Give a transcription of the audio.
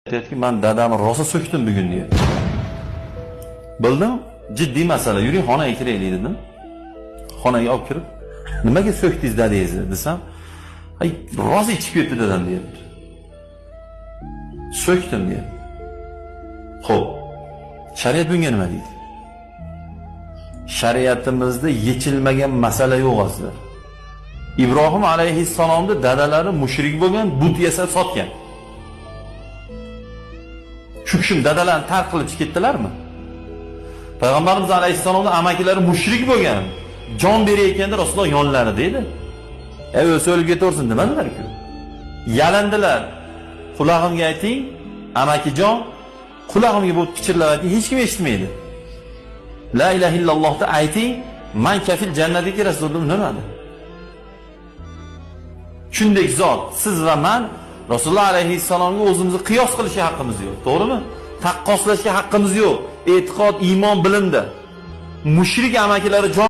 Aytyaptiki, man dadamni rosa so'kdim bugun deyapti. Bildim, jiddiy masala. Yuring, xonaga kiraylik dedim. Xonaga olib kirib, nimaga so'kdingiz dadangizni desam, ay rosa ichib ketdi dadam deyapti. So'kdim deyapti. Xo'p, shariat bunga nima deydi? Shariatimizda yechilmagan masala yo'q aslida. Ibrohim alayhissalomni dadalari mushrik bo'lgan, but yasab sotgan. Shu kishim dadalarini tark qilib ketdilarmi? Payg'ambarimiz alayhissalomning amakilari mushrik bo'lgan. Jon berayotganda Rasululloh yonlarida edi. "Ey, o'lsa o'lib ketaversin" demadilar-ku. Yalindilar. Qulog'imga ayting, amakijon, qulog'imga bu pichirlab ayting, hech kim eshitmaydi. La ilaha illallohni ayting, man kafil jannatga kirasiz dedim, nimadi? Shunday zot, siz va man Rasululloh alayhissalomga o'zimizni qiyos qilishga haqqimiz yo'q, to'g'rimi? Taqqoslashga haqqimiz yo'q. E'tiqod, iymon, bilimda. Mushrik amakilari jon